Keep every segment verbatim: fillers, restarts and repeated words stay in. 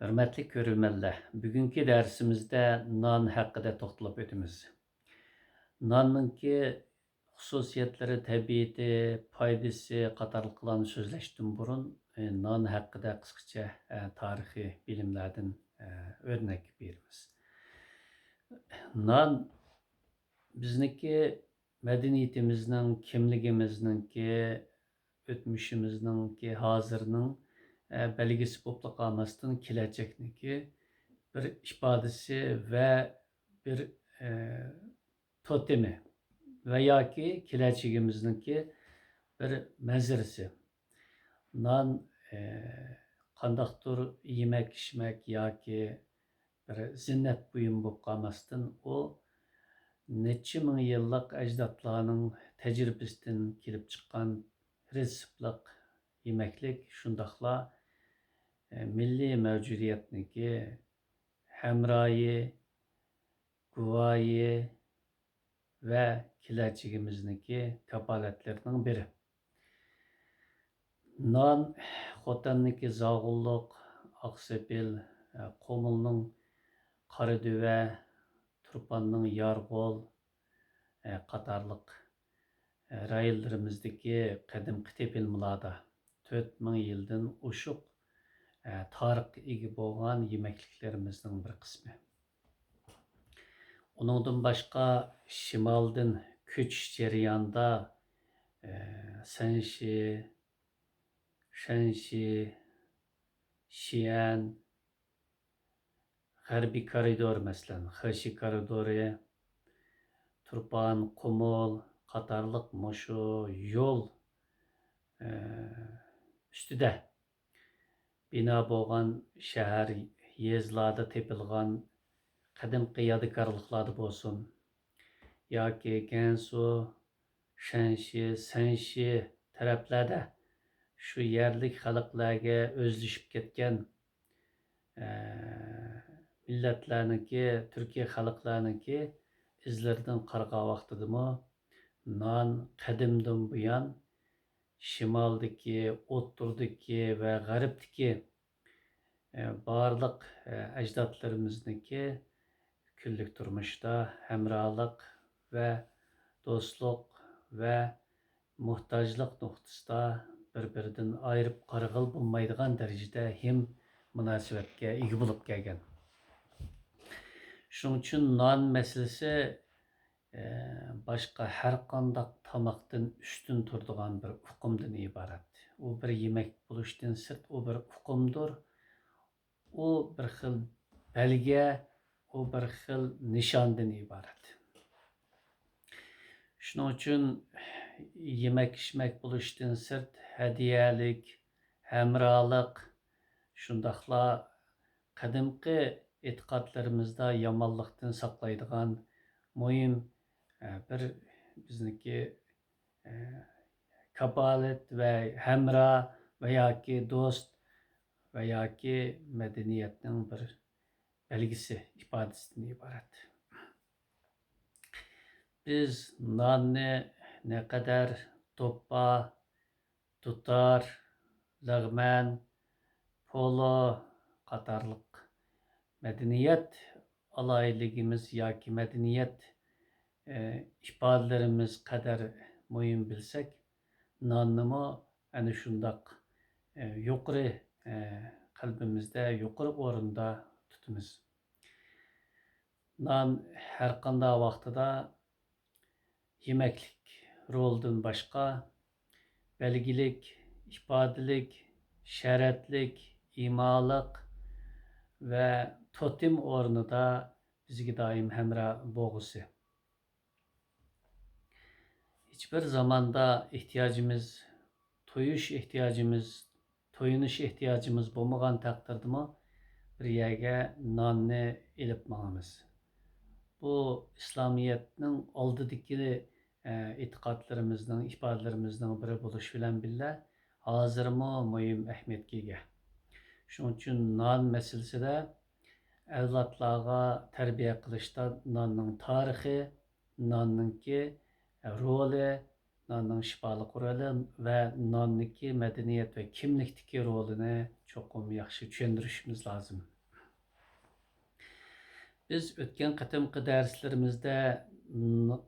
ھۆرمەتلىك كۆرۈرمەنلەر، بۈگۈنكى دەرسىمىزدە نان ھەققىدە توختىلىپ ئۆتىمىز. ناننىڭكى خۇسۇسىيەتلىرى، تەبىئىتى، پايدىسى قاتارلىقلارنى سۆزلەشتىن بۇرۇن، ئە، نان ھەققىدە قىسقىچە، ئە، تارىخىي بىلىملەردىن، ئە، ئۆرنەك بېرىمىز. نان بىزنىڭكى مەدەنىيىتىمىزنىڭ، كىملىكىمىزنىڭكى، ئۆتمۈشىمىزنىڭكى، ھازىرنىڭ، ئە، بەلگىسى بولۇپلا قالماستىن، كېلەچەكنىڭكى بىر ئىپادىسى ۋە بىر، ئە، توتېمى ۋە ياكى كېلەچىكىمىزنىڭكى بىر مەنزىرىسى. نان، ئە، قانداقتۇر يېمەك-ئىچمەك ياكى بىر زىننەت بۇيۇمى بولۇپ قالماستىن، ئۇ نەچچە مىڭ يىللىق ئەجدادلارنىڭ تەجرىبىسىدىن كېلىپ چىققان رېتسېپلىق يېمەكلىك، شۇنداقلا، ئە، مىللىي مەۋجۇدىيەتنىڭكى ھەمراھى، گۇۋاھى ۋە كېلەچىكىمىزنىڭكى كاپالەتلىرىنىڭ بىرى. نان خوتەننىڭكى زاغۇنلۇق، ئاقسېپىل، قۇمۇلنىڭ قارادۆۋە، تۇرپاننىڭ يارغول قاتارلىق رايونلىرىمىزدىكى قەدىمكى تېپىلمىلاردا تۆت مىڭ يىلدىن ئوشۇق تارىخقا ئىگە بولغان يېمەكلىكلىرىمىزنىڭ بىر قىسمى. ئۇنىڭدىن باشقا، شىمالدىن كۆچۈش جەريانىدا، ئە، سەنشى، شەنشى، شيەن، غەربىي كارىدور، مەسىلەن، خېشى كارىدورى، تۇرپان، قۇمۇل قاتارلىق مۇشۇ يول، ئە، ئۈستىدە بىنا بولغان شەھەر، يېزىلاردا تېپىلغان قەدىمكى يادىكارلىقلاردا بولسۇن، ياكى گەنسۇ، شەنشى، سەنشى تەرەپلەردە شۇ يەرلىك خەلقلەرگە ئۆزلىشىپ كەتكەن، ئە، مىللەتلەرنىڭكى، تۈركىي خەلقلەرنىڭكى ئىزلىرىدىن قارىغان ۋاقتىدىمۇ نان قەدىمدىن بۇيان شىمالدىكى، ئوتتۇرىدىكى ۋە غەربتىكى، ئە، بارلىق، ئە، ئەجدادلىرىمىزنىڭكى كۈنلۈك تۇرمۇشتا ھەمراھلىق ۋە دوستلۇق ۋە موھتاجلىق نۇقتىسىدا بىر-بىرىدىن ئايرىپ قارىغىلى بولمايدىغان دەرىجىدە ھىم مۇناسىۋەتكە ئىگە بولۇپ كەلگەن. شۇنىڭ ئۈچۈن نان مەسىلىسى ئە، باشقا ھەر قانداق تاماقتىن ئۈستۈن تۇرىدىغان بىر ئۇقۇمدىن ئىبارەت. ئۇ بىر يېمەك بولۇشتىن سىرت، ئۇ بىر ئۇقۇمدۇر. ئۇ بىر خىل بەلگە، ئۇ بىر خىل نىشاندىن ئىبارەت. شۇنىڭ ئۈچۈن يېمەك-ئىچمەك بولۇشتىن سىرت، ھەدىيەلىك، ھەمراھلىق، شۇنداقلا قەدىمكى ئېتىقادلىرىمىزدا يامانلىقتىن ساقلايدىغان مۇھىم، ئە، بىر بىزنىڭكى، ئە، كاپالەت ۋە ھەمراھ ۋە ياكى دوست ۋە ياكى مەدەنىيەتنىڭ بىر بەلگىسى، ئىپادىسىدىن ئىبارەت. بىز ناننى نەقەدەر دوپپا، دۇتار، لەغمەن، پولۇ قاتارلىق مەدەنىيەت ئالاھىدىلىكىمىز ياكى مەدەنىيەت، ئە، ئىپادىلىرىمىز قەدەر مۇھىم بىلسەك، ناننىمۇ ئەنە شۇنداق، ئە، يۇقىرى، ئە، قەلبىمىزدە يۇقىرى ئورۇندا تۇتىمىز. نان ھەر قانداق ۋاقتىدا يېمەكلىك رولىدىن باشقا، بەلگىلىك، ئىپادىلىك، شەرەتلىك، ئىمالىق ۋە توتېم ئورنىدا بىزگە دائىم ھەمراھ بولغۇسى. ھېچبىر زاماندا ئېھتىياجىمىز، تويۇش ئېھتىياجىمىز، تويۇنۇش ئېھتىياجىمىز بولمىغان تەقدىردىمۇ بىر يەرگە ناننى ئېلىپ ماڭىمىز. بۇ ئىسلامىيەتنىڭ ئالدىدىكى، ئە، ئېتىقادلىرىمىزنىڭ، ئىپادىلىرىمىزنىڭ بىرى بولۇش بىلەن بىللە، ھازىرمۇ مۇھىم ئەھمىيەتكە ئىگە. شۇنىڭ ئۈچۈن نان مەسىلىسىدە ئەۋلادلارغا تەربىيە قىلىشتا ناننىڭ تارىخى، ناننىڭكى رولى، ناننىڭ شىپالىق رولى ۋە ناننىكى مەدەنىيەت ۋە كىملىكتىكى رولىنى چوقۇم ياخشى چۈشەندۈرۈشىمىز لازىم. بىز ئۆتكەن قېتىمقى دەرسلىرىمىزدە ن-،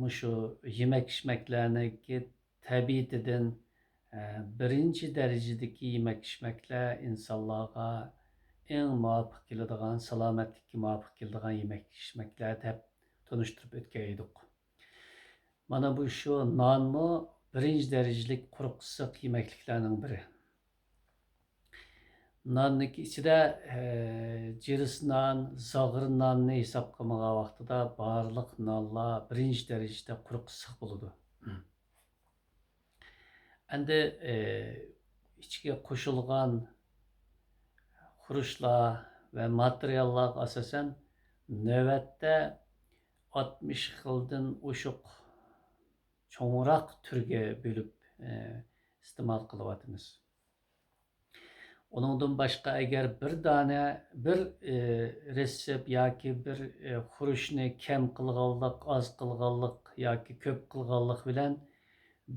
مۇشۇ يېمەك-ئىچمەكلەرنىڭكى تەبىئىتىدىن، ئە، بىرىنچى دەرىجىدىكى يېمەك-ئىچمەكلەر ئىنسانلارغا ئەڭ مۇۋاپىق كېلىدىغان، سالامەتلىككە مۇۋاپىق كېلىدىغان يېمەك-ئىچمەكلەر دەپ تونۇشتۇرۇپ ئۆتكەن ئىدۇق. مانا بۇ شۇ نانمۇ بىرىنچى دەرىجىلىك قۇرۇق ئىسسىق يېمەكلىكلەرنىڭ بىرى. ناننىڭكى ئىچىدە، ئە، جىرىس نان، زاغرا ناننى ھېساب قىلمىغان ۋاقتىدا بارلىق نانلار بىرىنچى دەرىجىدە قۇرۇق ئىسسىق بولىدۇ. ئەمدى، ئى، ئىچىگە قوشۇلغان خۇرۇچلار ۋە ماتېرىياللارغا ئاساسەن، نۆۋەتتە ئاتمىش خىلدىن ئوشۇق چوڭراق تۈرگە بۆلۈپ، ئى، ئىستېمال قىلىۋاتىمىز. ئۇنىڭدىن باشقا، ئەگەر بىر دانە، بىر، ئى، رېتسېپ ياكى بىر، ئى، خۇرۇچنى كەم قىلغانلىق، ئاز قىلغانلىق ياكى كۆپ قىلغانلىق بىلەن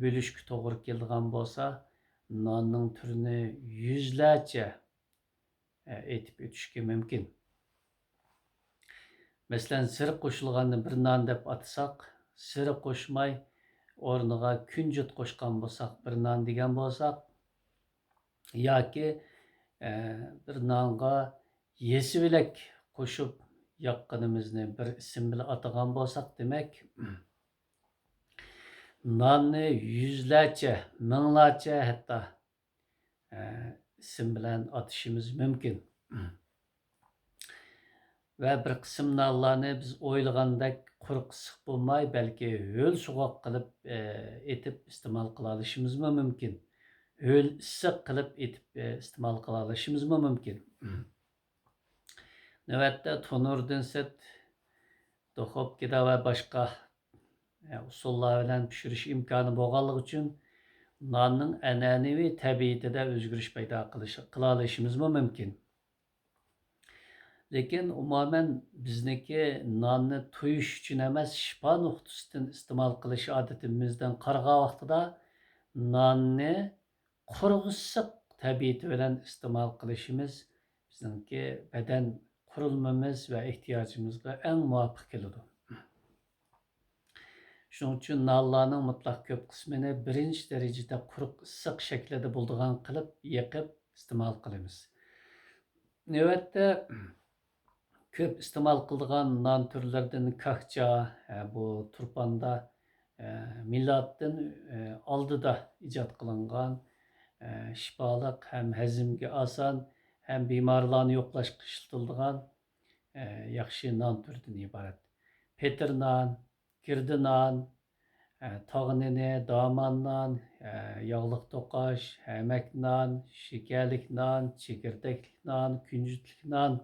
بۆلۈشكە توغرا كېلىدىغان بولسا، ناننىڭ تۈرىنى يۈزلەرچە، ئە، ئېيتىپ ئۆتۈشكە مۇمكىن. مەسىلەن، زىرە قوشۇلغاننى بىر نان دەپ ئاتىساق، زىرە قوشماي، ئورنىغا كۈنجۈت قوشقان بولساق، بىر نان دېگەن بولساق، ياكى، ئە، بىر نانغا يېسىۋىلەك قوشۇپ ياققىنىمىزنى بىر ئىسىم بىلەن ئاتىغان بولساق، دېمەك، ناننى يۈزلەرچە، مىڭلارچە ھەتتا، ئە، ئىسىم بىلەن ئاتىشىمىز مۇمكىن. ۋە بىر قىسىم نانلارنى بىز ئويلىغاندەك قۇرۇق ئىسسىق بولماي، بەلكى ھۆل سوغۇق قىلىپ، ئېتىپ ئىستېمال قىلالىشىمىزمۇ مۇمكىن. ھۆل ئىسسىق قىلىپ ئېتىپ، ئىستېمال قىلالىشىمىزمۇ مۇمكىن. نۆۋەتتە تونۇردىن سىرت، دۇخوپكىدا ۋە باشقا، ئۇسۇللار بىلەن پىشۇرۇش ئىمكانى بولغانلىقى ئۈچۈن، ناننىڭ ئەنئەنىۋى تەبىئىتىدە ئۆزگىرىش پەيدا قىلىش، قىلالىشىمىزمۇ مۇمكىن. لېكىن، ئومۇمەن، بىزنىڭكى ناننى تويۇش ئۈچۈن ئەمەس، شىپا نۇقتىسىدىن ئىستېمال قىلىش ئادىتىمىزدىن قارىغان ۋاقتىدا، ناننى قۇرغۇسىق تەبىئىتى بىلەن ئىستېمال قىلىشىمىز بىزنىڭكى بەدەن قۇرۇلمىمىز ۋە ئېھتىياجىمىزغا ئەڭ مۇۋاپىق كېلىدۇ. شۇنىڭ ئۈچۈن نانلارنىڭ مۇتلەق كۆپ قىسمىنى بىرىنچى دەرىجىدە قۇرۇق ئىسسىق شەكلىدە بولىدىغان قىلىپ يېقىپ ئىستېمال قىلىمىز. نۆۋەتتە كۆپ ئىستېمال قىلىدىغان نان تۈرلىرىدىن كاكچا، ھە، بۇ تۇرپاندا، ھە، مىلادتىن، ھە، ئالدىدا ئىجاد قىلىنغان، ھە، شىپالىق ھەم ھەزىمگە ئاسان، ھەم بىمارلارنى يوقلاشقا ئىشلىتىلىدىغان، ھە، ياخشى نان تۈرىدىن ئىبارەت. پېتىر نان، گىردە نان، ئە، تاغ نېنى، دامان نان، ئە، ياغلىق توقاش، ھەمەك نان، شېكەرلىك نان، چېكىردەكلىك نان، كۈنجۈتلۈك نان،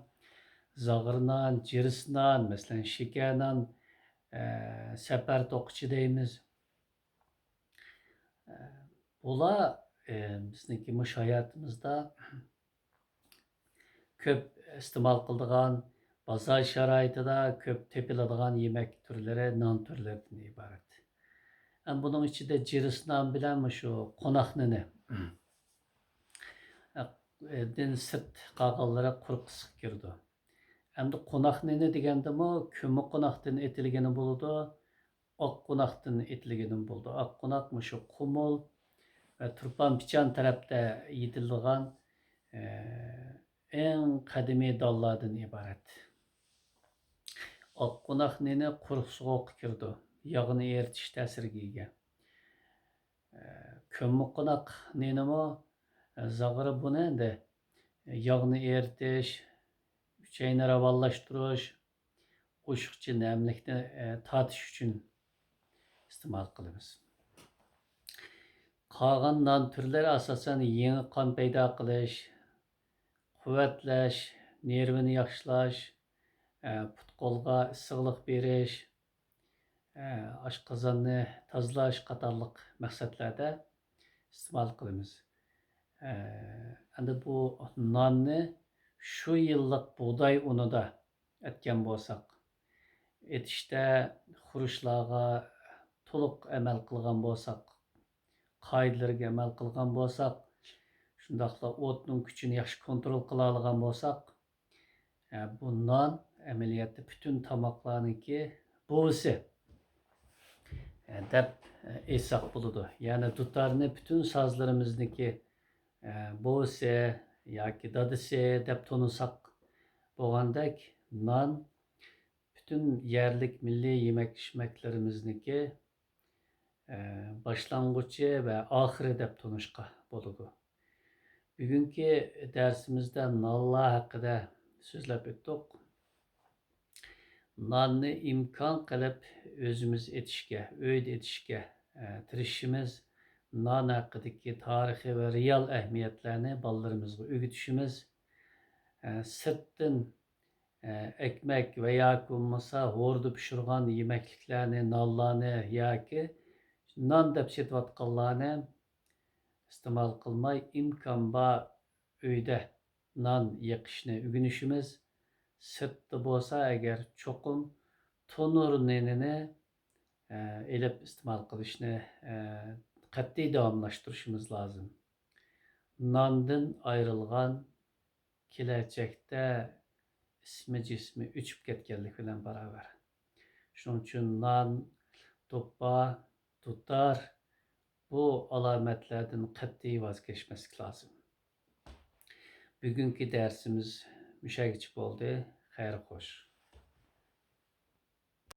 زاغرا نان، جىرىس نان، مەسىلەن، شېكەر نان، ئە، سەپەر توقىچى دەيمىز. ئە، بۇلار، ئە، بىزنىڭكى مۇشۇ ھاياتىمىزدا كۆپ ئىستېمال قىلىدىغان، بازار شارائىتىدا كۆپ تېپىلىدىغان يېمەك تۈرلىرى، نان تۈرلىرىدىن ئىبارەت. ھەم بۇنىڭ ئىچىدە جىرىس نان بىلەن مۇشۇ قوناق نېنى، دىن سىرت قالغانلىرى قۇرۇق ئىسسىق كىرىدۇ. ئەمدى قوناق نېنى دېگەندىمۇ كۆممىقوناقتىن ئېتىلگىنى بولىدۇ، ئاققوناقتىن ئېتىلگىنىمۇ بولىدۇ. ئاققوناق مۇشۇ قۇمۇل ۋە تۇرپان پىچان تەرەپتە يېتىلىدىغان، ئە، ئەڭ قەدىمىي دانلاردىن ئىبارەت. ئاققوناق نېنى قۇرۇق سوغۇققا كىرىدۇ، ياغنى ئېرىتىش تەسىرىگە ئىگە. ئە، كۆممىقوناق نېنىمۇ، ئە، زاغرا بۇنى ئەمدى ياغنى ئېرىتىش، ئۈچەينى راۋانلاشتۇرۇش، ئوشۇقچە نەملىكنى، ئە، تارتىش ئۈچۈن ئىستېمال قىلىمىز. قالغان نان تۈرلىرى ئاساسەن يېڭى قان پەيدا قىلىش، قۇۋۋەتلەش، نېرۋىنى ياخشىلاش، ئە، پۇت-قولغا ئىسسىقلىق بېرىش، ئە، ئاشقازاننى تازىلاش قاتارلىق مەقسەتلەردە ئىستېمال قىلىمىز. ئە، ئەمدى بۇ ناننى شۇ يىللىق بۇغداي ئۇنىدا ئەتكەن بولساق، ئېتىشتە خۇرۇچلارغا تولۇق ئەمەل قىلغان بولساق، قائىدىلىرىگە ئەمەل قىلغان بولساق، شۇنداقلا ئوتنىڭ كۈچىنى ياخشى كونترول قىلالىغان بولساق، ئە، بۇ نان ئەمەلىيەتتە پۈتۈن تاماقلارنىڭكى بوۋىسى، ئە، دەپ، ئە، ئېيتساق بولىدۇ. يەنى دۇتارنى پۈتۈن سازلىرىمىزنىڭكى، ئە، بوۋىسى ياكى دادىسى دەپ تونۇساق بولغاندەك، نان پۈتۈن يەرلىك مىللىي يېمەك-ئىچمەكلىرىمىزنىڭكى، ئە، باشلانغۇچى ۋە ئاخىرى دەپ تونۇشقا بولىدۇ. بۈگۈنكى دەرسىمىزدە نانلار ھەققىدە سۆزلەپ ئۆتتۇق. ناننى ئىمكان قىلىپ ئۆزىمىز ئېتىشكە، ئۆيدە ئېتىشكە، ئە، تىرىشىمىز. نان ھەققىدىكى تارىخىي ۋە رېئال ئەھمىيەتلەرنى بالىلىرىمىزغا ئۆگىتىشىمىز. ئە، سىرتتىن، ئە، ئەكمەك ۋە ياكى بولمىسا ھوردا پىشۇرغان يېمەكلىكلەرنى، نانلارنى ياكى نان دەپ سېتىۋاتقانلارنى ئىستېمال قىلماي، ئىمكان بار ئۆيدە نان يېقىشنى ئۆگىنىشىمىز، سىرتتا بولسا ئەگەر چوقۇم تونۇر نېنىنى، ئە، ئېلىپ ئىستېمال قىلىشنى، ئە، قەتئىي داۋاملاشتۇرۇشىمىز لازىم. ناندىن ئايرىلغان كېلەچەكتە ئىسمى جىسمى ئۆچۈپ كەتكەنلىك بىلەن باراۋەر. شۇنىڭ ئۈچۈن نان، دوپپا، دۇتار، بۇ ئالامەتلەردىن قەتئىي ۋاز كەچمەسلىك لازىم. بۈگۈنكى دەرسىمىز مۇشەگىچە بولدى. خەير خوش.